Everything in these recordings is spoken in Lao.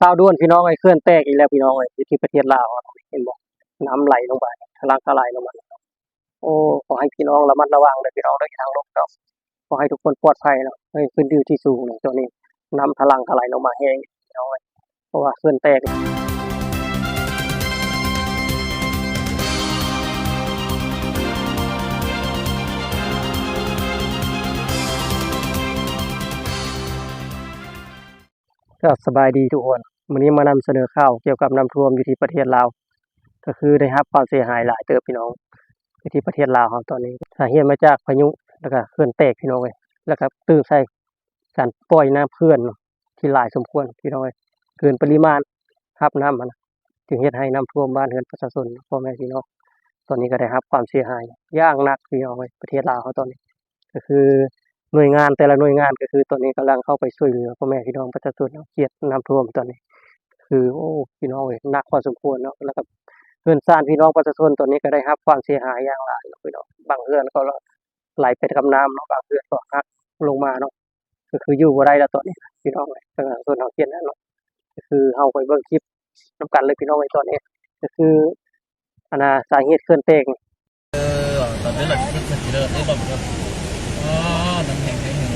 ຂ່າວດ່ວນພີ່ນ້ອງເອີຍ ເຂື່ອນແຕກອີກແລ້ວພີ່ນ້ອງເອີຍ ຢູ່ທີ່ປະເທດລາວ ເຫັນບໍ່ ນ້ຳໄຫຼລົງມາ ທະລັກທະລາຍລົງມາ. ໂອ້ ຂໍໃຫ້ພີ່ນ້ອງລະມັດລະວັງເດີພີ່ນ້ອງເດີ ທາງລົງເນາະ ຂໍໃຫ້ທຸກຄົນປອດໄພເນາະ ໃຫ້ຂຶ້ນຢູ່ທີ່ສູງເນາະ. ຕອນນີ້ນ້ຳທະລັກທະລາຍລົງມາແຮງພີ່ນ້ອງເອີຍ ເພາະວ່າເຂື່ອນແຕກ. ກໍສະບາຍດີທຸກຄົນ ມື້ນີ້ມານຳສະເໜີຂ່າວກ່ຽວກັບນ້ຳຖ້ວມຢູ່ທີ່ປະເທດລາວ ກໍຄືໄດ້ຮັບຄວາມເສຍຫາຍຫຼາຍເຕີບພີ່ນ້ອງ ຢູ່ທີ່ປະເທດລາວເຮົາຕອນນີ້ ສາເຫດມາຈາກພາຍຸ ແລ້ວກໍເຂື່ອນແຕກພີ່ນ້ອງເອີຍ ແລ້ວກໍຕື່ມໃສ່ການປ່ອຍນ້ຳເຂື່ອນທີ່ຫຼາຍສົມຄວນພີ່ນ້ອງເອີຍ ເກີນປະລິມານຮັບນ້ຳຫັ້ນນະ ຈຶ່ງເຮັດໃຫ້ນ້ຳຖ້ວມບ້ານເຮືອນປະຊາຊົນ ພໍ່ແມ່ພີ່ນ້ອງ ຕອນນີ້ກໍໄດ້ຮັບຄວາມເສຍຫາຍຢ່າງໜັກພີ່ນ້ອງເອີຍ ປະເທດລາວເຮົາຕອນນີ້ ກໍຄືໜ່ວຍງານແຕ່ລະໜ່ວຍງານ ກໍຄືຕອນນີ້ກຳລັງເຂົ້າໄປຊ່ວຍເຫຼືອພໍ່ແມ່ພີ່ນ້ອງປະຊາຊົນເນາະ ເຂດນ້ຳຖ້ວມຕອນນີ້ ຄື ໂອ້ ພີ່ນ້ອງເອີຍ ໜັກພໍສົມຄວນເນາະ ແລ້ວກໍເຮືອນຊານພີ່ນ້ອງປະຊາຊົນຕອນນີ້ກໍໄດ້ຮັບຄວາມເສຍຫາຍຢ່າງຫຼາຍເນາະພີ່ນ້ອງ ບາງເຮືອນກໍໄຫຼໄປກັບນ້ຳເນາະ ບາງເຮືອນກໍຫັກລົງມາເນາະ ກໍຄືຢູ່ບໍ່ໄດ້ແລ້ວຕອນນີ້ພີ່ນ້ອງເອີຍ ປະຊາຊົນເຮົາເຂດນັ້ນເນາະ ກໍຄືເຮົາໄປເບິ່ງຄລິບນຳກັນເລີຍພີ່ນ້ອງເອີຍ ຕອນນີ້ກໍຄື ອັນນ່າ ສາເຫດເຂື່ອນແຕກ ເອີ ຕອນນີ້ລະ ເຂື່ອນຊິເລີກໄດ້ບໍ່? ອໍ ນ້ຳແຮງ ແຮງ ແຮງ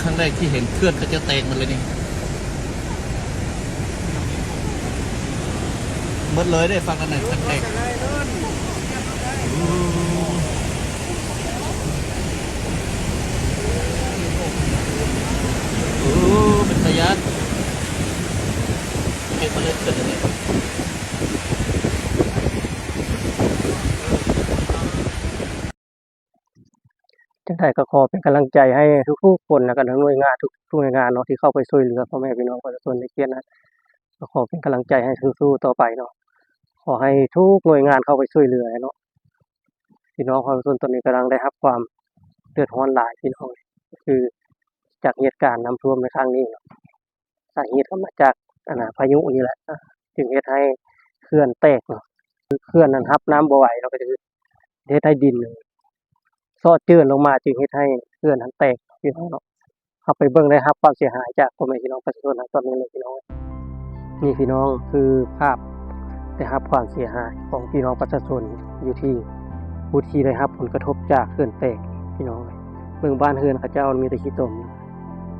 ຄັ້ງແລກທີ່ເຫັນເຂື່ອນເຂົາເຈົ້າແຕກໝົດເລີຍນີ້ ໝົດເລີຍເດ້ ຝັ່ງນັ້ນນະ ເຂື່ອນແຕກ. ໂອ້ ເປັນຕາຢ້ານ ເກັບມາເລີຍເຂື່ອນນີ້. ຈັ່ງໃດກໍຂໍເປັນກຳລັງໃຈໃຫ້ທຸກໆຄົນ ແລ້ວກໍໜ່ວຍງານ ທຸກໆໜ່ວຍງານເນາະ ທີ່ເຂົ້າໄປຊ່ວຍເຫຼືອພໍ່ແມ່ພີ່ນ້ອງປະຊາຊົນໃນເຂດນັ້ນ ກໍຂໍເປັນກຳລັງໃຈໃຫ້ສູ້ໆຕໍ່ໄປເນາະ ຂໍໃຫ້ທຸກໜ່ວຍງານເຂົ້າໄປຊ່ວຍເຫຼືອເນາະ ພີ່ນ້ອງປະຊາຊົນຕອນນີ້ກຳລັງໄດ້ຮັບຄວາມເດືອດຮ້ອນຫຼາຍພີ່ນ້ອງ ກໍຄືຈາກເຫດການນ້ຳຖ້ວມໃນຄັ້ງນີ້ເນາະ. ສາເຫດກໍມາຈາກ ອັນນ່າ ພາຍຸນີ້ແຫຼະ ຈຶ່ງເຮັດໃຫ້ເຂື່ອນແຕກເນາະ ເຂື່ອນນັ້ນຮັບນ້ຳບໍ່ໄຫວເນາະ ກໍຈະເຮັດໃຫ້ດິນຊອດເຈື່ອນລົງມາ ຈຶ່ງເຮັດໃຫ້ເຂື່ອນນັ້ນແຕກພີ່ນ້ອງເນາະ. ເຮົາໄປເບິ່ງໄດ້ຮັບຄວາມເສຍຫາຍຈາກພໍ່ແມ່ພີ່ນ້ອງປະຊາຊົນເຮົາຕອນນີ້ເລີຍພີ່ນ້ອງ. ນີ້ພີ່ນ້ອງ ຄືພາບໄດ້ຮັບຄວາມເສຍຫາຍຂອງພີ່ນ້ອງປະຊາຊົນຢູ່ທີ່ ຜູ້ທີ່ໄດ້ຮັບຜົນກະທົບຈາກເຂື່ອນແຕກພີ່ນ້ອງ. ເບິ່ງບ້ານເຮືອນເຂົາເຈົ້າມີແຕ່ຂີ້ຕົມ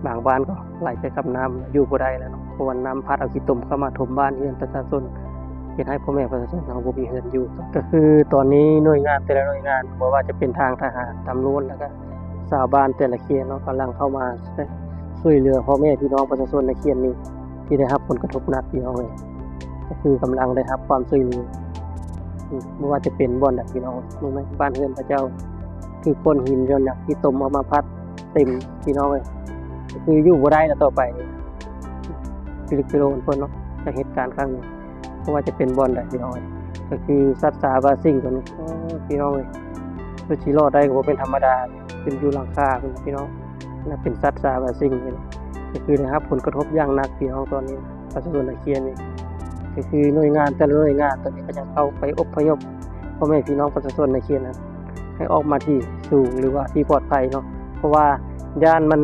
ບາງບ້ານກໍໄຫຼໄປກັບນ້ຳ ຢູ່ບໍ່ໄດ້ແລ້ວເນາະ ເພາະວ່ານ້ຳພັດເອົາຂີ້ຕົມເຂົ້າມາຖົມບ້ານເຮືອນປະຊາຊົນ ເຮັດໃຫ້ພໍ່ແມ່ປະຊາຊົນເຮົາບໍ່ມີເຮືອນຢູ່. ກໍຄືຕອນນີ້ໜ່ວຍງານແຕ່ລະໜ່ວຍງານ ບໍ່ວ່າຈະເປັນທາງທະຫານ, ຕຳຫຼວດ ແລ້ວກໍຊາວບ້ານແຕ່ລະເຂດເນາະ ກຳລັງເຂົ້າມາຊ່ວຍເຫຼືອພໍ່ແມ່ພີ່ນ້ອງປະຊາຊົນໃນເຂດນີ້ ທີ່ໄດ້ຮັບຜົນກະທົບໜັກພີ່ນ້ອງເອີຍ. ກໍຄືກຳລັງໄດ້ຮັບຄວາມຊ່ວຍເຫຼືອ ອືມ ບໍ່ວ່າຈະເປັນບ່ອນໃດພີ່ນ້ອງ ເບິ່ງແມ່ນບ້ານເຮືອນເຂົາເຈົ້າຖືກກ້ອນຫີນຍ້ອນຫຍັງທີ່ຕົມເອົາມາພັດເຕັມພີ່ນ້ອງເອີຍ ກໍຄືຢູ່ບໍ່ໄດ້ແລ້ວຕໍ່ໄປ ພິລຶກພິໂລນເພິ່ນເນາະ ຈາກເຫດການຄັ້ງນີ້ ບໍ່ວ່າຈະເປັນບ່ອນໃດພີ່ນ້ອງເອີຍ ກໍຄືສັດຊາບາງສິ່ງຕົວນີ້ ໂອ້ ພີ່ນ້ອງເອີຍ ເພິ່ນຊິລອດໄດ້ກໍບໍ່ແມ່ນທຳມະດາ ຂຶ້ນຢູ່ຫຼັງຄາພຸ້ນພີ່ນ້ອງ ນັ້ນເປັນສັດຊາບາງສິ່ງນີ້ ກໍຄືໄດ້ຮັບຜົນກະທົບຢ່າງໜັກພີ່ນ້ອງຕອນນີ້ ປະຊາຊົນໃນເຂດນີ້ ກໍຄືໜ່ວຍງານແຕ່ລະໜ່ວຍງານຕອນນີ້ກໍຍັງເຂົ້າໄປອົບພະຍົບພໍ່ແມ່ພີ່ນ້ອງປະຊາຊົນໃນເຂດນັ້ນ ໃຫ້ອອກມາທີ່ສູງ ຫຼືວ່າທີ່ປອດໄພເນາະ ເພາະວ່າຢ້ານມັນ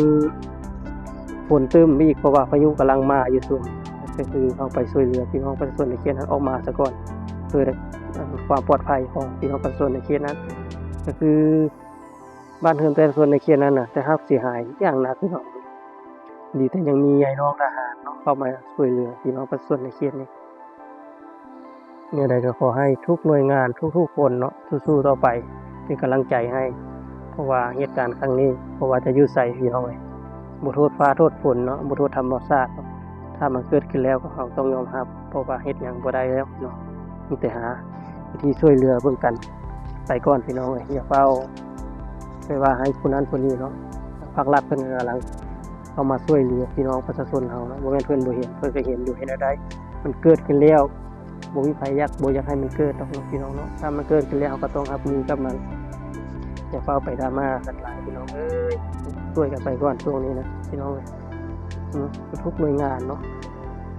ຝົນຕື່ມອີກ ເພາະວ່າພາຍຸກຳລັງມາຢູ່ຊ່ວງ ກໍຄືເຮົາໄປຊ່ວຍເຫຼືອພີ່ນ້ອງປະຊາຊົນໃນເຂດນັ້ນອອກມາສາກ່ອນ ເພື່ອຄວາມປອດໄພຂອງພີ່ນ້ອງປະຊາຊົນໃນເຂດນັ້ນ ກໍຄື ບ້ານເຮືອນປະຊາຊົນໃນເຂດນັ້ນນະ ໄດ້ຮັບເສຍຫາຍຢ່າງໜັກພີ່ນ້ອງ. ດີແຕ່ຍັງມີຍາຍນ້ອງທະຫານເນາະ ເຂົ້າມາຊ່ວຍເຫຼືອພີ່ນ້ອງປະຊາຊົນໃນເຂດນີ້. ແນວໃດກໍຂໍໃຫ້ທຸກໜ່ວຍງານ ທຸກໆຄົນເນາະ ສູ້ໆຕໍ່ໄປ ເປັນກຳລັງໃຈໃຫ້ ເພາະວ່າເຫດການຄັ້ງນີ້ ບໍ່ວ່າຈະຢູ່ໃສພີ່ນ້ອງເອີຍ ບໍ່ໂທດຟ້າໂທດຝົນເນາະ ບໍ່ໂທດທຳມະຊາດເນາະ ຖ້າມັນເກີດຂຶ້ນແລ້ວ ກໍເຮົາຕ້ອງຍອມຮັບ ເພາະວ່າເຮັດຫຍັງບໍ່ໄດ້ແລ້ວເນາະ ມີແຕ່ຫາວິທີຊ່ວຍເຫຼືອເບິ່ງກັນໄປກ່ອນພີ່ນ້ອງເອີຍ ຢ່າຟ້າວໄປວ່າໃຫ້ຜູ້ນັ້ນຜູ້ນີ້ເນາະ ພາກລັດເພິ່ນກຳລັງເຂົ້າມາຊ່ວຍເຫຼືອພີ່ນ້ອງປະຊາຊົນເຮົາເນາະ ບໍ່ແມ່ນເພິ່ນບໍ່ເຫັນ ເພິ່ນກໍເຫັນຢູ່ ເຮັດແນວໃດ ມັນເກີດຂຶ້ນແລ້ວ ບໍ່ມີໃຜຢາກ ບໍ່ຢາກໃຫ້ມັນເກີດດອກເນາະ ພີ່ນ້ອງເນາະ ຖ້າມັນເກີດຂຶ້ນແລ້ວ ເຮົາກໍຕ້ອງຮັບມືກັບມັນ ຢ່າຟ້າວໄປດຣາມາກັນຫຼາຍພີ່ນ້ອງເອີຍ ຊ່ວຍກັນໄປກ່ອນຊ່ວງນີ້ນະ ພີ່ນ້ອງເອີຍ ເນາະ ທຸກໜ່ວຍງານເນາະ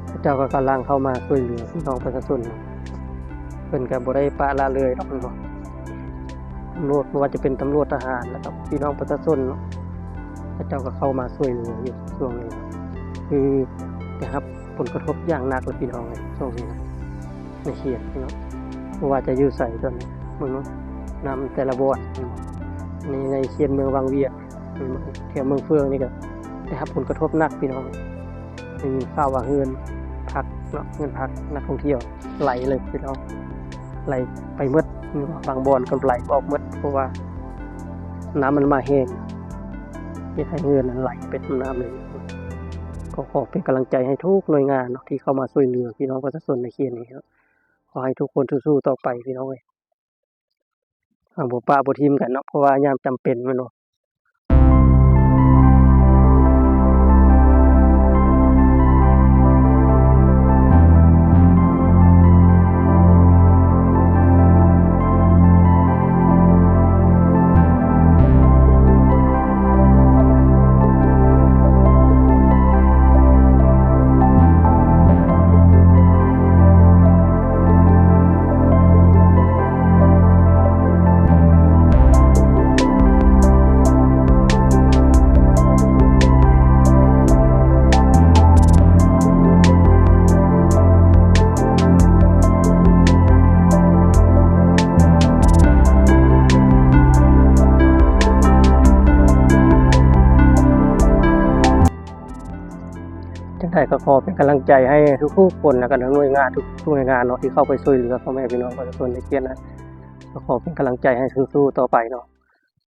ເຂົາເຈົ້າກໍກຳລັງເຂົ້າມາຊ່ວຍເຫຼືອພີ່ນ້ອງປະຊາຊົນ ເພິ່ນກໍບໍ່ໄດ້ປະລະເລີຍດອກ ແມ່ນບໍ່? ຕຳຫຼວດ ບໍ່ວ່າຈະເປັນຕຳຫຼວດ ທະຫານ ແລ້ວກໍພີ່ນ້ອງປະຊາຊົນເນາະ ເຂົາເຈົ້າກໍເຂົ້າມາຊ່ວຍເຫຼືອຢູ່ຊ່ວງນີ້. ຄືໄດ້ຮັບຜົນກະທົບຢ່າງໜັກເລີຍພີ່ນ້ອງເອີຍ ຊ່ວງນີ້ນະ ໃນເຂດເນາະ ບໍ່ວ່າຈະຢູ່ໃສຕອນນີ້ ເບິ່ງເນາະ ນ້ຳແຕ່ລະບ່ອນ ໃນ ໃນເຂດເມືອງວັງວຽງ ແຖວເມືອງເຟືອງນີ້ກໍໄດ້ຮັບຜົນກະທົບໜັກພີ່ນ້ອງ ໄດ້ຍິນຂ່າວວ່າເຮືອນພັກເນາະ ເຮືອນພັກນັກທ່ອງທ່ຽວໄຫຼເລີຍພີ່ນ້ອງ ໄຫຼໄປໝົດ ບາງບ່ອນກໍໄຫຼອອກໝົດ ເພາະວ່ານ້ຳມັນມາແຮງ ເຮັດໃຫ້ເຮືອນນັ້ນໄຫຼໄປຕາມນ້ຳເລີຍ. ກໍຂໍເປັນກຳລັງໃຈໃຫ້ທຸກໜ່ວຍງານເນາະ ທີ່ເຂົ້າມາຊ່ວຍເຫຼືອພີ່ນ້ອງປະຊາຊົນໃນເຂດນີ້ເນາະ ຂໍໃຫ້ທຸກຄົນສູ້ໆຕໍ່ໄປພີ່ນ້ອງເອີຍ. ເຮົາບໍ່ປະບໍ່ຖິ້ມກັນເນາະ ເພາະວ່າຍາມຈຳເປັນແມ່ນບໍ່? ຈັ່ງໃດກໍຂໍເປັນກຳລັງໃຈໃຫ້ທຸກໆຄົນ ແລ້ວກໍໜ່ວຍງານ ທຸກໆໜ່ວຍງານເນາະ ທີ່ເຂົ້າໄປຊ່ວຍເຫຼືອພໍ່ແມ່ພີ່ນ້ອງປະຊາຊົນໃນເຂດນັ້ນ ກໍຂໍເປັນກຳລັງໃຈໃຫ້ສູ້ໆຕໍ່ໄປເນາະ.